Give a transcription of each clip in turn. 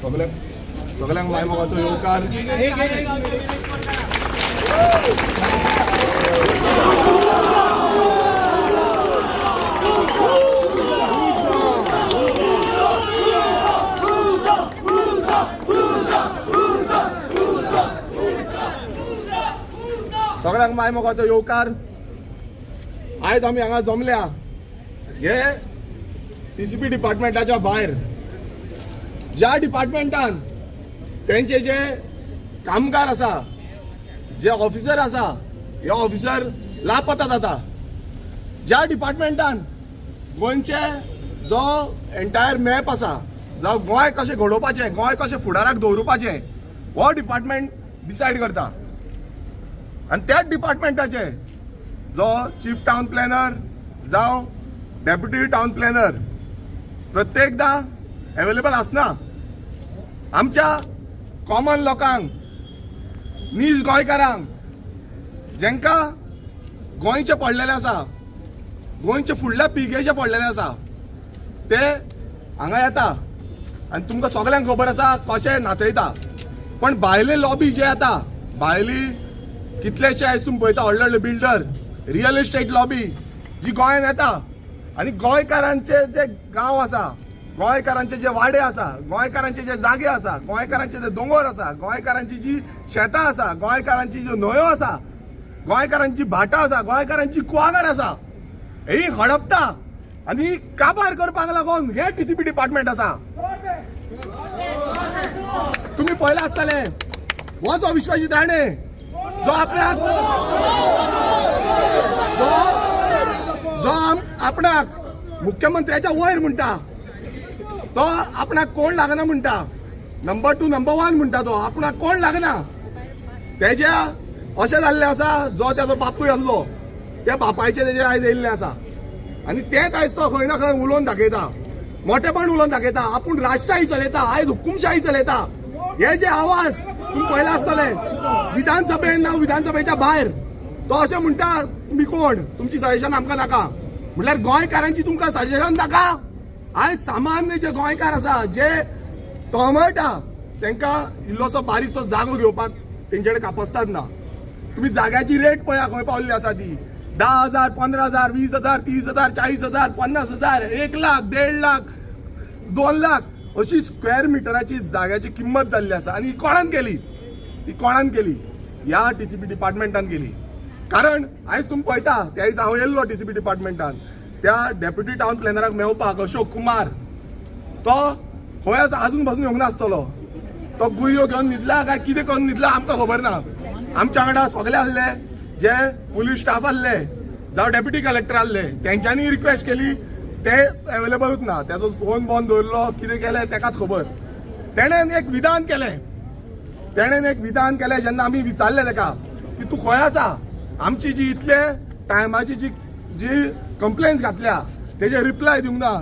सगळ्यांक सगळ्यांक मायमोगाचो येवकार. एक एक एक. सगळ्यांक मायमोगाचो येवकार. आयज आमी हांगा जमल्या हे टीसीपी डिपार्टमेंटाच्या भायर, ज्या डिपार्टमेंटान तेंचे जे कामगार आसा, जे ऑफिसर आसा, हे ऑफिसर लापता जाता. ज्या डिपार्टमेंटान गोंयचे जो एंटायर मॅप आसा, जावं गोंय कशें घडोवपाचें, गोंय कशें फुडाराक दवरुपाचें, हो डिपार्टमेंट डिसायड करता आनी त्याच डिपार्टमेंटाचे जो चीफ टावन प्लॅनर जावं डेप्युटी टावन प्लॅनर प्रत्येकदा अवेलेबल आसना. आमच्या कॉमन लोकांक, नीज गोंयकारांक, जेंकां गोंयचें पडलेलें आसा, गोंयचे फुडल्या पिळगेचें पडलेलें आसा, ते हांगा येता आनी तुमकां सगल्यांक खबर आसा कशें नाचयता. पण भायले लॉबी जे येता, भायली कितलेशे आयज तुमी पळयता, व्हडले व्हडले बिल्डर, रियल इस्टेट लॉबी जी गोंयांत येता आनी गोंयकारांचे जे गांव आसा, गोंयकारांचे जे वाडे आसा, गोंयकारांचे जे जागे आसा, गोंयकारांचे जे दोंगर आसा, गोंयकारांची जी शेतां आसा, गोंयकारांची ज्यो न्हंयो आसा, गोंयकारांची भाटां आसा, गोंयकारांची कुळागर आसा, ही हडपता आनी काबार करपाक लागून हे टीसीपी डिपार्टमेंट आसा. तुम्ही पळयला आसतले, हो जो विश्वजीत राणे जो आपल्याक जो जो आपणाक मुख्यमंत्र्याच्या वयर म्हणटा, तो आपणाक कोण लागना म्हणटा, नंबर टू नंबर वन म्हणटा, तो आपणाक कोण लागना. तेज्या अशें जाल्लें आसा, जो तेजो बापूय आसलो त्या बापायचे तेजेर आयज येयल्लें आसा आनी तेंच आयज तो खंय ना खंय उलोवन दाखयता, मोटेपण उलोवन दाखयता. आपूण राजशाही चलयता, आयज हुकुमशाही चलयता. हे जे आवाज तुमी पळयला आसतले विधानसभेन ना विधानसभेच्या भायर, तो अशें म्हणटा, तुमी कोण, तुमची सजेशन आमकां नाका. म्हटल्यार गोंयकारांची तुमकां सजेशन नाका? आयज सामान्य जे गोंयकार आसा, जे तळमळटा, तांकां इल्लोसो बारीकसो जागो घेवपाक तेंचे कडेन कापस्ताद ना. तुम्ही जाग्याची रेट पळया खंय पावल्ली आसा ती. 10,000, 15,000, 20,000, 30,000, 40,000, 50,000, 1 लाख, 1.5 लाख, 2 लाख अशी स्क्वेअर मिटराची जाग्याची किंमत जाल्ली आसा. आनी ही कोणान केली? ही कोणान केली? ह्या टीसीपी डिपार्टमेंटान केली. कारण आयज तुमी पळयता, त्या दिसा हांव येयल्लो टीसीपी डिपार्टमेंटान त्या डेप्युटी टावन प्लॅनराक मेळपाक, अशोक कुमार. तो खंय आसा अजून बसून येवंक नासतलो. तो गुळयो घेवन न्हिदला काय कितें करून न्हिदला आमकां खबर ना. आमच्या वांगडा सगळे आसले, जे पुलीस स्टाफ आसले जावं डेप्युटी कलेक्टर आसले, तेंच्यांनी रिक्वेस्ट केली, ते अवेलेबलूच ना. तेजो फोन बंद दवरलो, कितें केलें तेकाच खबर. तेणेन एक विधान केलें, तेणेन एक विधान केलें. जेन्ना आमी विचारलें तेका की तूं खंय आसा, आमची जी इतले टायमाची जी जी कंप्लेन्स घातल्या तेजे रिप्लाय दिवंक ना,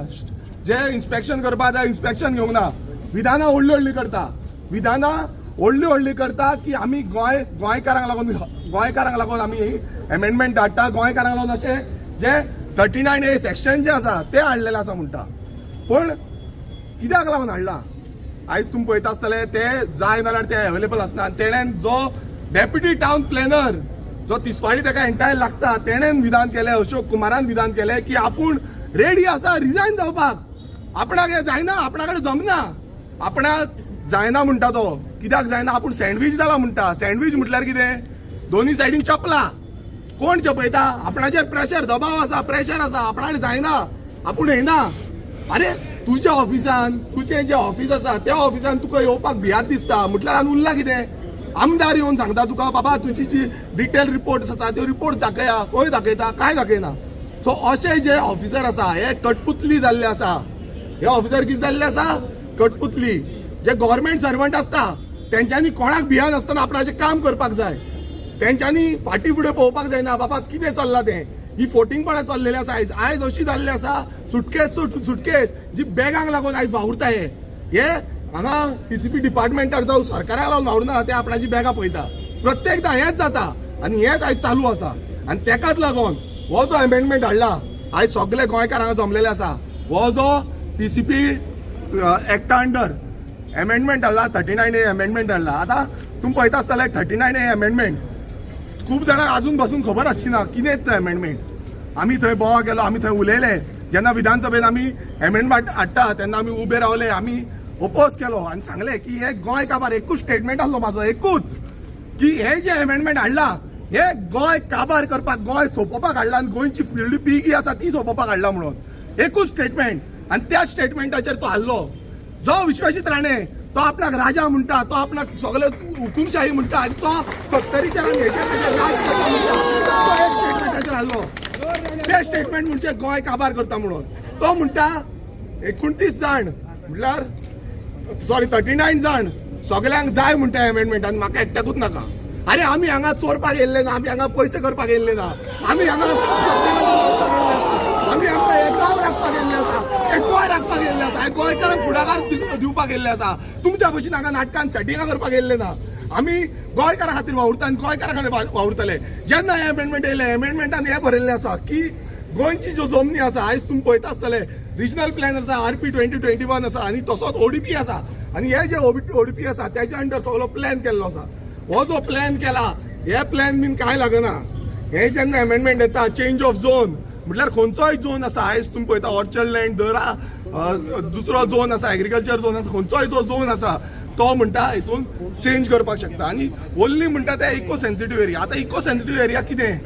जे इन्स्पेक्शन करपा जाय इन्स्पेक्शन घेवंक ना, विधानां व्हडलीं व्हडलीं करता, विधानां व्हडलीं व्हडलीं करता की आमी गोंय गोंयकारांक लागून, गोंयकारांक लागून आमी एमेंडमेंट हाडटा, गोंयकारांक लागून अशें जे 39A section जे आसा ते हाडलेले आसा म्हणटा. पूण कित्याक लागून हाडला आयज तुमी पळयता आसतले, ते जाय नाल्यार ते अवेलेबल आसना. आनी तेणेन जो डेप्युटी टावन प्लॅनर जो तिसवाडी ताका एंटायर लागता, तेणेन विधान केलें, अशोक कुमारान विधान केलें की आपूण रेडी आसा रिजायन जावपाक, आपणाक हें जायना, आपणा कडेन जमना, आपणाक जायना म्हणटा तो. कित्याक जायना? आपूण सँडवीच जाला म्हणटा. सँडवीच म्हटल्यार कितें? दोनी सायडीन चपला. कोण चपयता? आपणाचेर प्रेशर, दबाव आसा, प्रेशर आसा, आपणाक जायना, आपूण येना. अरे, तुज्या ऑफिसान, तुजें जें ऑफिस आसा त्या ऑफिसान तुका येवपाक भियात दिसता म्हटल्यार आनी उरला कितें? आमदार येवन सांगता तुका, बाबा, तुजी जी डिटेल रिपोर्ट आसा त्यो रिपोर्ट दाखया. खंय दाखयता? कांय दाखयना. सो अशे जे ऑफिसर आसा हे कठपुतली जाल्ले आसा. हे ऑफिसर कितें जाल्ले आसा? कठपुतली. जे गव्हर्मेंट सर्वंट आसता तेंच्यांनी कोणाक भियान आसतना आपणाचें काम करपाक जाय. तेंच्यांनी फाटीं फुडें पळोवपाक जायना बाबा कितें चल्लां तें. ही फोटिंगपणां चल्लेली आसा आयज. आयज अशी जाल्ली आसा, सुटकेस सुटकेस जी बॅगांक लागून आयज वावुरता. हे हे हांगा टीसीपी डिपार्टमेंटाक जावं सरकाराक लागून वावुरना, ते आपणाची बॅगां पळयता. प्रत्येकदां हेंच जाता आनी हेंच आयज चालू आसा. आनी तेकाच लागून हो जो अमेंडमेंट हाडला, आयज सगळे गोंयकार हांगा जमलेले आसा. हो जो टीसीपी एक्टा अंडर एमेंडमेंट हाडला, 39A amendment हाडला. आतां तुमी पळयता आसतले, 39A amendment खूब जाणांक अजून बसून खबर आसची ना कितें तें एमेंडमेंट. आमी थंय बोवा केलो, आमी थंय उलयले. जेन्ना विधानसभेन आमी एमेंडमेंट हाडटा तेन्ना आमी उबे रावले, आमी ओपोज केलो आनी सांगलें की हे गोंय काबार. एकूच स्टेटमेंट आसलो म्हाजो, एकूच, की हे जे एमेंडमेंट हाडला हे गोंय काबार करपाक, गोंय सोंपोवपाक हाडला आनी गोंयची फुडली पिळगी आसा ती सोंपोवपाक हाडला म्हणून एकूच स्टेटमेंट. आनी त्या स्टेटमेंटाचेर तो हारलो. जो विश्वजीत राणे, तो आपणाक राजा म्हणटा, तो आपणाक सगळे हुकुमशाही म्हणटा आनी तो सत्तरीचेर आनी हेचेर कशें राज करता म्हणटा, तो एक स्टेटमेंटाचेर हारलो. ते स्टेटमेंट म्हणजे गोंय काबार करता म्हणून. तो म्हणटा 29 जाण, म्हटल्यार सॉरी, 39 जाण सगल्यांक जाय म्हणटा एमेंडमेंट आनी म्हाका एकट्याकूच नाका. अरे, आमी हांगा चोरपाक येयल्ले ना, आमी हांगा पयशे करपाक येयल्ले ना. आमी हांगा, आमी आमकां हे गांव राखपाक येयल्ले आसा, हे गोंय राखपाक येयल्ले आसा, हे गोंयकारांक फुडाकार दिवपाक येयल्ले आसा. तुमच्या भशेन हांगा नाटकान सेटिंगां करपाक येयल्ले ना. आमी गोंयकारां खातीर वावुरता आनी गोंयकारां खातीर वावुरतले. जेन्ना हे एमेंडमेंट येयले, एमेंडमेंटान हें बरयल्लें आसा की गोंयची ज्यो जमनी आसा, आयज तुमी पळयता आसतले, रिजनल प्लॅन आसा, RP 2021 आसा आनी तसोच ओडीपी आसा. आनी हे जे ओडीपी आसा त्याच्या अंडर सगळो प्लॅन केल्लो आसा. हो जो प्लॅन केला, हे प्लॅन बीन कांय लागना. हे जेन्ना एमेंडमेंट येता, चेंज ऑफ झोन, म्हटल्यार खंयचोय झोन आसा, आयज तुमी पळयता ऑर्चर्ड लँड धरा, दुसरो झोन आसा, एग्रीकल्चर झोन आसा, खंयचोय जो झोन आसा तो म्हणटा हितून चेंज करपाक शकता. आनी ओन्ली म्हणटा ते इको सेन्सिटीव एरिया. आतां इको सेन्सिटीव एरिया कितें?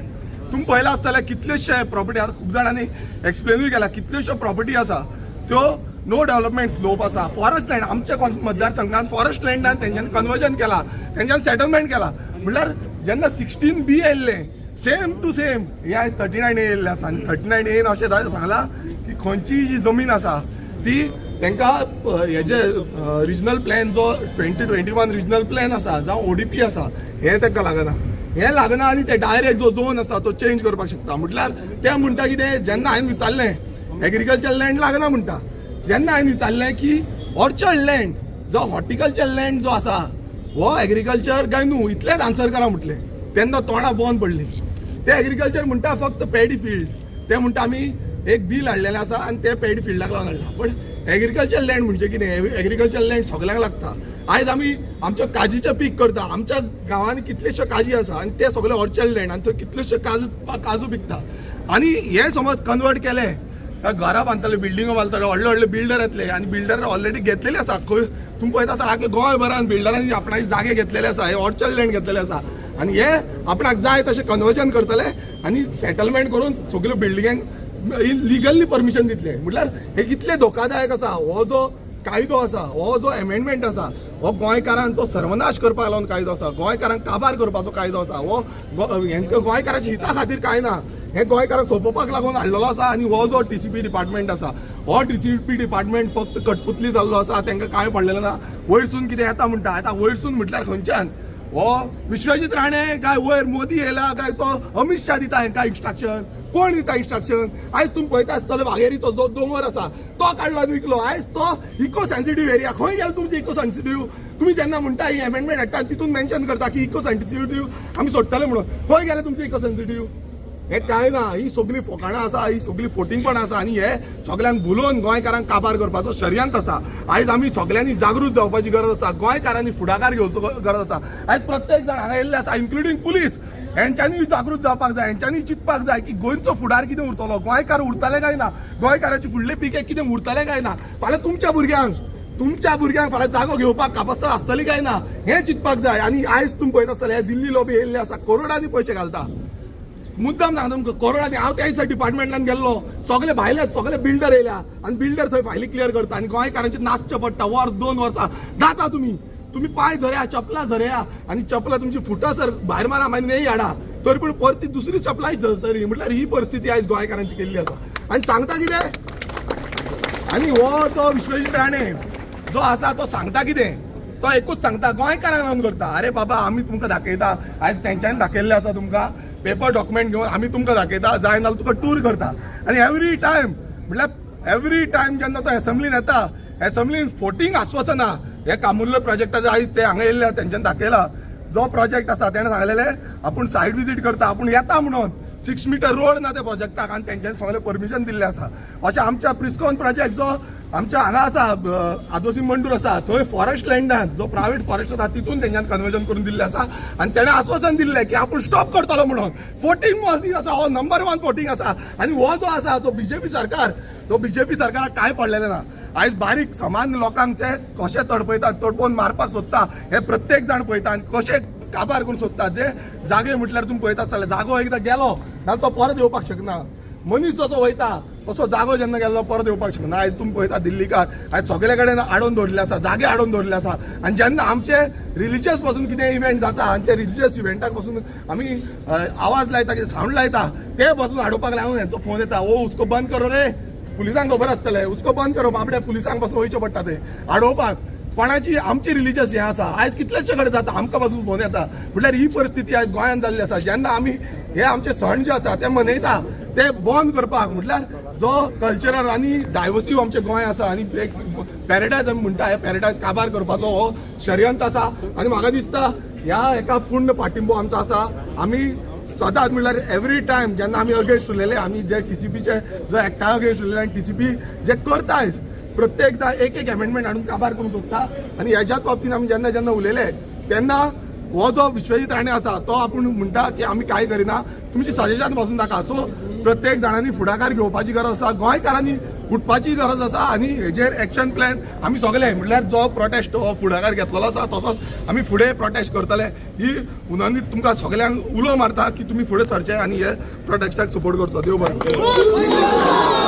तुमी पळयलां आसतलें, कितलेशे प्रॉपर्टी, आतां खूब जाणांनी एक्सप्लेनूय केला, कितल्योश्यो प्रॉपर्टी आसा त्यो नो डेव्हलपमेंट स्लोप आसा, फॉरेस्ट लँड. आमच्या मतदारसंघात फॉरेस्ट लँडान तेंच्यांनी कन्वर्जन केला, तेंच्यांनी सेटलमेंट केला. म्हणल्यार जेन्ना 16B येयल्लें, सेम टू सेम हे आयज 39A येयल्लें आसा. आनी 39Aन अशें सांगलां की खंयची जी जमीन आसा ती तांकां हेजे रिजनल प्लॅन जो 2021 रिजनल प्लॅन आसा जावं ओडीपी आसा, हें तांकां लागना, हें लागना. आनी ते डायरेक्ट जो झोन आसा तो चेंज करपाक शकता. म्हटल्यार ते म्हणटा कितें, जेन्ना हांवें विचारलें एग्रीकल्चर लँड लागना म्हणटा, जेन्ना हांवें विचारलें की ऑर्चर्ड लँड जो हॉर्टिकल्चर लँड जो आसा हो एग्रीकल्चर काय न्हू, इतलेंच आन्सर करा म्हटलें, तेन्ना तोंडा बंद पडली. ते एग्रीकल्चर म्हणटा फक्त पॅडी फिल्ड. ते म्हणटा आमी एक बील हाडलेलें आसा आनी ते पॅडी फिल्डाक लावन हाडला. पण एग्रीकल्चर लँड म्हणजे कितें? एग्रीकल्चर लँड सगल्यांक लागता. आयज आमी आमच्या काजीचें पीक करता. आमच्या गांवांनी कितलेशे काजी आसा आनी ते सगळे ऑर्चर्ड लँड आनी थंय कितलेशे काजू काजू पिकता. आनी हे समज कन्वर्ट केले काय घरां बांदतले, बिल्डिंगो बांदतले, व्हडले व्हडले बिल्डर येतले. आनी बिल्डर ऑलरेडी घेतलेले आसा. खंय तुमी पळयता आसतना आख्खे गोंयभरान बिल्डरांनी आपणाचे जागे घेतलेले आसा, हे ऑर्चर्ड लँड घेतलेले आसा. आनी हे आपणाक जाय तशें कन्वर्जन करतले आनी सेटलमेंट करून सगल्यो बिल्डिंगांक लिगली परमिशन दितले. म्हटल्यार हे कितले धोकादायक आसा. हो जो कायदो आसा, हो जो एमेंडमेंट आसा, हो गोंयकारांचो सर्वनाश करपाक लागून कायदो आसा, गोंयकारांक काबार करपाचो कायदो आसा. हो हेंका गोंयकाराच्या हिता खातीर काय ना, हे गोंयकारांक सोंपोवपाक लागून हाडलेलो आसा. आनी हो जो टीसीपी डिपार्टमेंट आसा, हो टीसीपी डिपार्टमेंट फक्त कठपुतली जाल्लो आसा. तांकां कांय पडलेलें ना. वयरसून कितें येता म्हणटा. आतां वयरसून म्हटल्यार खंयच्यान? हो विश्वजीत राणे काय वयर मोदी येयला काय तो अमित शाह दिता हांकां इन्स्ट्रक्शन? कोण दिता इन्स्ट्रक्शन? आयज तुमी पळयता आसतले, वागेरीचो जो दोंगर आसा तो काडलो आनी विकलो. आयज तो इको सेन्सिटीव एरिया. खंय गेलो तुमचे इको सेन्सिटीव? तुमी जेन्ना म्हणटा ही एमेंडमेंट हाडटा, तितून मेन्शन करता की इको सेन्सिटीव आमी सोडटले म्हणून. खंय गेले तुमचे इको सेन्सिटीव? हे कांय ना, ही सगळी फोकाणां आसा, ही सगळी फोटिंगपणां आसा. आनी हे सगल्यांक भुलोवन गोंयकारांक काबार करपाचो षडयंत्र आसा. आयज आमी सगल्यांनी जागृत जावपाची गरज आसा. गोंयकारांनी फुडाकार घेवचो गरज आसा. आयज प्रत्येक जाण हांगा येयल्ले आसा, इन्क्लुडींग पुलीस, हेंच्यांनी जागृत जावपाक जाय. हेंच्यांनी चिंतपाक जाय की गोंयचो फुडार कितें उरतलो, गोंयकार उरतले काय ना, गोंयकाराची फुडले पिके कितें उरतले काय ना, फाल्यां तुमच्या भुरग्यांक फाल्यां जागो घेवपाक कापस्ताद आसतली काय ना, हें चिंतपाक जाय. आनी आयज तुमी पळयता आसतले, हे दिल्ली लॉबी येयल्ले आसा, करोडांनी पयशे घालता. मुद्दाम सांगता तुमकां, करोडांनी. हांव त्या दिसा डिपार्टमेंटान गेल्लो, सगळे भायले सगळे बिल्डर येयल्या आनी बिल्डर थंय फायली क्लियर करता आनी गोंयकारांचे नाचचे पडटा वर्स दोन वर्सां. नाचा तुमी, तुमी पांय झरया, चपलां झरया आनी चपलां तुमची फुटसर भायर मारा, मागीर नेय हाडा, तरी पूण परती दुसरी चपलांय झरतली. म्हटल्यार ही परिस्थिती आयज गोंयकारांची केल्ली आसा. आनी सांगता कितें? आनी हो जो विश्वजीत राणे जो आसा तो सांगता कितें? तो एकूच सांगता, गोंयकारांक लागून करता. अरे बाबा, आमी तुमकां दाखयता. आयज तेंच्यांनी दाखयल्लें आसा तुमकां, पेपर डॉक्युमेंट घेवन आमी तुमकां दाखयता, जाय नाल्यार तुका टूर करता. आनी एवरी टायम, म्हटल्यार एवरी टायम जेन्ना तो एसेंब्लीन येता, एसेंब्लीन फोटींग आश्वासनां. हे कामुर्ले प्रोजेक्टाचे आयज ते हांगा येयल्ले, तेंच्यांनी दाखयला जो प्रोजेक्ट आसा, तेणें सांगलेलें आपूण सायट विजीट करता, आपूण येता म्हणून. 6 मिटर रोड ना त्या प्रोजेक्टाक आनी तेंच्यांनी सगळें परमिशन दिल्लें आसा. अशें आमच्या प्रिस्कॉन प्रोजेक्ट जो आमच्या हांगा आसा, आदोसी मंडूर आसा, थंय फॉरेस्ट लँडान जो प्रायवेट फॉरेस्ट आसा तितून तेंच्यान कन्वर्जन करून दिल्लें आसा आनी तेणें आस्वासन दिल्लें की आपूण स्टॉप करतलो म्हणून. 14 मंथ्स आसा, हो नंबर वन फोटींग आसा. आनी हो जो आसा जो बीजेपी सरकार, तो बीजेपी सरकाराक कांय पडलेलें ना. आयज बारीक सामान्य लोकांक ते कशें तडपयतात, तडपोवन मारपाक सोदता हे प्रत्येक जाण पळयता आनी कशें काबार करून सोदता. जे जागे म्हटल्यार तुमी पळयता आसतले, जागो एकदां गेलो जाल्यार तो परत येवपाक शकना. मनीस जसो वयता तसो जागो जेन्ना गेल्लो परत येवपाक शकना. आयज तुमी पळयता दिल्लीकार आयज सगळे कडेन आडोवन दवरिल्ले आसा, जागे आडोवन दवरिल्ले आसा. आनी जेन्ना आमचे रिलिजियस पासून कितें इव्हेंट जाता आनी ते रिलिजियस इव्हेंटाक पासून आमी आवाज लायता, कितें सावंड लायता, ते पासून आडोवपाक लागून हेंचो फोन येता, "ओ उसको बंद करो रे." पुलिसांक खबर आसतलें, "उसको बंद करो." बाबड्या पुलिसांक पासून वयचें पडटा ते आडोवपाक. कोणाची आमची रिलिजियस हें आसा, आयज कितलेशे कडेन जाता, आमकां पासून फोन येता. म्हटल्यार ही परिस्थिती आयज गोंयांत जाल्ली आसा. जेन्ना आमी हे आमचे सण जे आसा ते मनयता ते बंद करपाक, म्हटल्यार जो कल्चरल आनी डायवर्सिटी आमचें गोंय आसा आनी एक पॅरेडायज आमी म्हणटा, हे पॅरेडायज काबार करपाचो हो षडयंत्र आसा. आनी म्हाका दिसता ह्या एका पूर्ण पाठिंबो आमचो आसा. आमी सदांच म्हणल्यार एवरी टायम जेन्ना आमी अगेन्स्ट उरलेले, आमी जे टीसीपीचे जो एक्टा अगेन्स्ट उरलेले आनी टीसीपी जे करता आयज प्रत्येकदा एक एक अमेंडमेंट हाडून काबार करूंक सोदता. आनी हेज्याच बाबतीन आमी जेन्ना जेन्ना उलयले तेन्ना हो जो विश्वजीत राणे आसा तो आपूण म्हणटा की आमी कांय करिना, तुमची सजेशन पासून नाका. सो प्रत्येक जाणांनी फुडाकार घेवपाची गरज आसा, गोंयकारांनी उठपाची गरज आसा आनी हेजेर एक्शन प्लॅन आमी सगळे म्हटल्यार जो प्रोटेस्ट हो फुडाकार घेतलेलो आसा तसोच आमी फुडें प्रोटेस्ट करतले. ही विनंती तुमकां सगल्यांक उलो मारता की तुमी फुडें सरचे आनी हे प्रोटेस्टाक सपोर्ट करचो. देव बरें करूं.